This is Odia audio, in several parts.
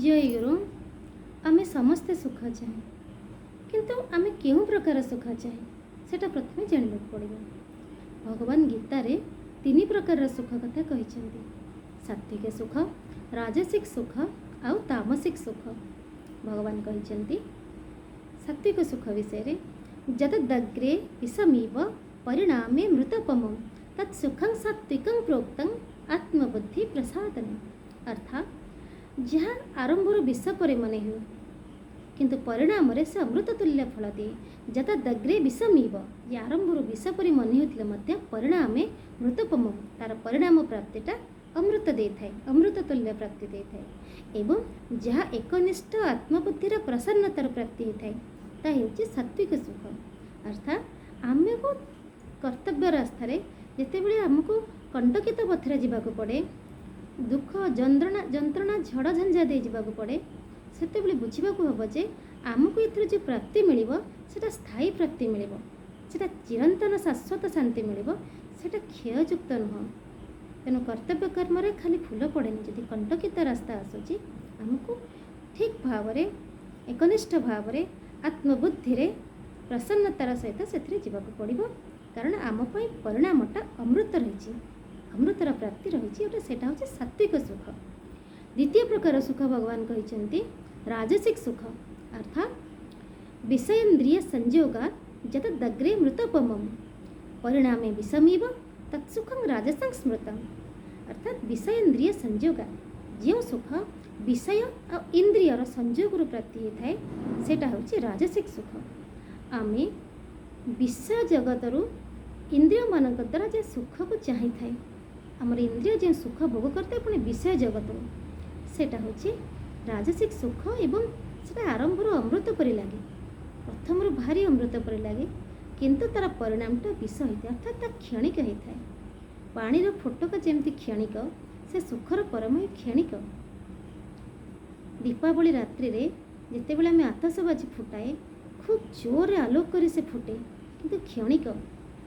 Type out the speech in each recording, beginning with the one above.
ଜୟ ଗୁରୁ। ଆମେ ସମସ୍ତେ ସୁଖ ଚାହେଁ, କିନ୍ତୁ ଆମେ କେଉଁ ପ୍ରକାର ସୁଖ ଚାହେଁ, ସେଇଟା ପ୍ରଥମେ ଜାଣିବାକୁ ପଡ଼ିବ। ଭଗବାନ ଗୀତାରେ ତିନି ପ୍ରକାରର ସୁଖ କଥା କହିଛନ୍ତି: ସାତ୍ତ୍ୱିକ ସୁଖ, ରାଜସିକ ସୁଖ ଆଉ ତାମସିକ ସୁଖ। ଭଗବାନ କହିଛନ୍ତି ସାତ୍ତ୍ୱିକ ସୁଖ ବିଷୟରେ, ଯଦଗ୍ରେ ବିଷମିବ ପରିଣାମେ ଅମୃତୋପମଂ ତତ୍ ସୁଖଂ ସାତ୍ତ୍ୱିକଂ ପ୍ରୋକ୍ତଂ ଆତ୍ମବୁଦ୍ଧି ପ୍ରସାଦନ। ଅର୍ଥାତ୍ ଯାହା ଆରମ୍ଭରୁ ବିଷ ପରି ମନେ ହେଉ, କିନ୍ତୁ ପରିଣାମରେ ସେ ଅମୃତ ତୁଲ୍ୟ ଫଳ ଦିଏ। ଯଦଗ୍ରେ ବିଷମିବ, ଯେ ଆରମ୍ଭରୁ ବିଷ ପରି ମନେ ହେଉଥିଲେ ମଧ୍ୟ ପରିଣାମେ ଅମୃତୋପମ, ତାର ପରିଣାମ ପ୍ରାପ୍ତିଟା ଅମୃତ ଦେଇଥାଏ, ଅମୃତ ତୁଲ୍ୟ ପ୍ରାପ୍ତି ଦେଇଥାଏ। ଏବଂ ଯାହା ଏକନିଷ୍ଠ ଆତ୍ମବୁଦ୍ଧିର ପ୍ରସନ୍ନତାର ପ୍ରାପ୍ତି ହୋଇଥାଏ, ତାହା ହେଉଛି ସାତ୍ତ୍ୱିକ ସୁଖ। ଅର୍ଥାତ୍ ଆମକୁ କର୍ତ୍ତବ୍ୟ ରାସ୍ତାରେ ଯେତେବେଳେ ଆମକୁ କଣ୍ଟକିତ ପଥରେ ଯିବାକୁ ପଡ଼େ, ଦୁଃଖ ଯନ୍ତ୍ରଣା, ଝଡ଼ ଝଞ୍ଜା ଦେଇ ଯିବାକୁ ପଡ଼େ, ସେତେବେଳେ ବୁଝିବାକୁ ହେବ ଯେ ଆମକୁ ଏଥିରୁ ଯେଉଁ ପ୍ରାପ୍ତି ମିଳିବ, ସେଇଟା ସ୍ଥାୟୀ ପ୍ରାପ୍ତି ମିଳିବ, ସେଇଟା ଚିରନ୍ତନ ଶାଶ୍ୱତ ଶାନ୍ତି ମିଳିବ, ସେଇଟା କ୍ଷୟଯୁକ୍ତ ନୁହଁ। ତେଣୁ କର୍ତ୍ତବ୍ୟ କର୍ମରେ ଖାଲି ଫୁଲ ପଡ଼େନି। ଯଦି କଣ୍ଟକିତ ରାସ୍ତା ଆସୁଛି, ଆମକୁ ଠିକ୍ ଭାବରେ, ଏକନିଷ୍ଠ ଭାବରେ, ଆତ୍ମବୁଦ୍ଧିରେ ପ୍ରସନ୍ନତାର ସହିତ ସେଥିରେ ଯିବାକୁ ପଡ଼ିବ, କାରଣ ଆମ ପାଇଁ ପରିଣାମଟା ଅମୃତ ରହିଛି, ଅମୃତର ପ୍ରାପ୍ତି ରହିଛି ଗୋଟେ। ସେଇଟା ହେଉଛି ସାତ୍ତ୍ୱିକ ସୁଖ। ଦ୍ୱିତୀୟ ପ୍ରକାର ସୁଖ ଭଗବାନ କହିଛନ୍ତି ରାଜସିକ ସୁଖ। ଅର୍ଥାତ୍ ବିଷୟେନ୍ଦ୍ରିୟ ସଂଯୋଗାତ୍ ଯଦଗ୍ରେ ଅମୃତୋପମଂ ପରିଣାମେ ବିଷମିବ ତତ୍ସୁଖଂ ରାଜସଂ ସ୍ମୃତଂ। ଅର୍ଥାତ୍ ବିଷୟେନ୍ଦ୍ରିୟ ସଂଯୋଗା, ଯେଉଁ ସୁଖ ବିଷୟ ଆଉ ଇନ୍ଦ୍ରିୟର ସଂଯୋଗରୁ ପ୍ରାପ୍ତି ହୋଇଥାଏ, ସେଇଟା ହେଉଛି ରାଜସିକ ସୁଖ। ଆମେ ବିଷୟ ଜଗତରୁ ଇନ୍ଦ୍ରିୟମାନଙ୍କ ଦ୍ୱାରା ଯେ ସୁଖକୁ ଚାହିଁଥାଏ, ଆମର ଇନ୍ଦ୍ରିୟ ଯେଉଁ ସୁଖ ଭୋଗ କରିଥାଏ ପୁଣି ବିଷୟ ଜଗତରୁ, ସେଇଟା ହେଉଛି ରାଜସିକ ସୁଖ। ଏବଂ ସେଇଟା ଆରମ୍ଭରୁ ଅମୃତ ପରି ଲାଗେ, ପ୍ରଥମରୁ ଭାରି ଅମୃତ ପରି ଲାଗେ, କିନ୍ତୁ ତା'ର ପରିଣାମଟା ବିଷ ହୋଇଥାଏ, ଅର୍ଥାତ୍ ତା କ୍ଷଣିକ ହେଇଥାଏ। ପାଣିର ଫୋଟକା ଯେମିତି କ୍ଷଣିକ, ସେ ସୁଖର ପରମ କ୍ଷଣିକ। ଦୀପାବଳି ରାତ୍ରିରେ ଯେତେବେଳେ ଆମେ ଆତସବାଜି ଫୁଟାଏ, ଖୁବ୍ ଜୋରରେ ଆଲୋକ କରି ସେ ଫୁଟେ, କିନ୍ତୁ କ୍ଷଣିକ।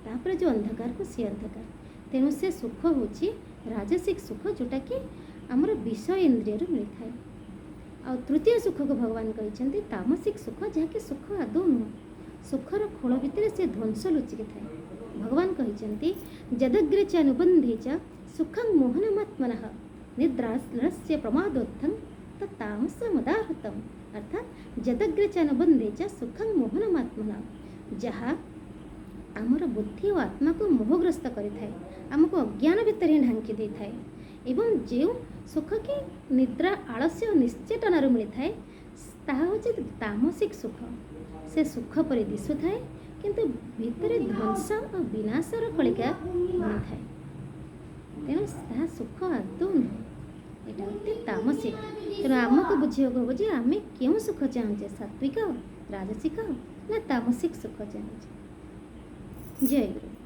ତାପରେ ଯେଉଁ ଅନ୍ଧକାରକୁ ସେ ଅନ୍ଧକାର। ତେଣୁ ସେ ସୁଖ ହେଉଛି ରାଜସିକ ସୁଖ, ଯେଉଁଟାକି ଆମର ବିଷୟ ଇନ୍ଦ୍ରିୟରୁ ମିଳିଥାଏ। ଆଉ ତୃତୀୟ ସୁଖକୁ ଭଗବାନ କହିଛନ୍ତି ତାମସିକ ସୁଖ, ଯାହାକି ସୁଖ ଆଦୌ ନୁହଁ। ସୁଖର ଖୋଳ ଭିତରେ ସେ ଧ୍ୱଂସ ଲୁଚିକି ଥାଏ। ଭଗବାନ କହିଛନ୍ତି, ଯଦଗ୍ରେ ଚ ଅନୁବନ୍ଧେ ଚ ସୁଖଂ ମୋହନମାତ୍ମନଃ ନିଦ୍ରାଳସ୍ୟ ପ୍ରମାଦୋତ୍ଥଂ ତତ୍ତାମସମୁଦାହୃତମ୍। ଅର୍ଥାତ୍ ଯଦଗ୍ରେ ଚ ଅନୁବନ୍ଧେ ଚ ସୁଖଂ ମୋହନମାତ୍ମନଃ, ଯାହା ଆମର ବୁଦ୍ଧି ଓ ଆତ୍ମାକୁ ମୋହଗ୍ରସ୍ତ କରିଥାଏ, ଆମକୁ ଅଜ୍ଞାନ ଭିତରେ ହିଁ ଢାଙ୍କି ଦେଇଥାଏ, ଏବଂ ଯେଉଁ ସୁଖ କି ନିଦ୍ରା, ଆଳସ୍ୟ ଓ ନିଶ୍ଚେତନାରୁ ମିଳିଥାଏ, ତାହା ହେଉଛି ତାମସିକ ସୁଖ। ସେ ସୁଖ ପରି ଦିଶୁଥାଏ, କିନ୍ତୁ ଭିତରେ ଧ୍ୱଂସ ଓ ବିନାଶର କଳିକା ବୁଣିଥାଏ। ତେଣୁ ତାହା ସୁଖ ଆଦୌ ନୁହେଁ, ଏଇଟା ହେଉଛି ତାମସିକ। ତେଣୁ ଆମକୁ ବୁଝିବାକୁ ହେବ ଯେ ଆମେ କେଉଁ ସୁଖ ଚାହୁଁଛେ, ସାତ୍ତ୍ୱିକ, ରାଜସିକ ନା ତାମସିକ ସୁଖ ଚାହୁଁଛେ। ଜୟ ଗୁରୁ।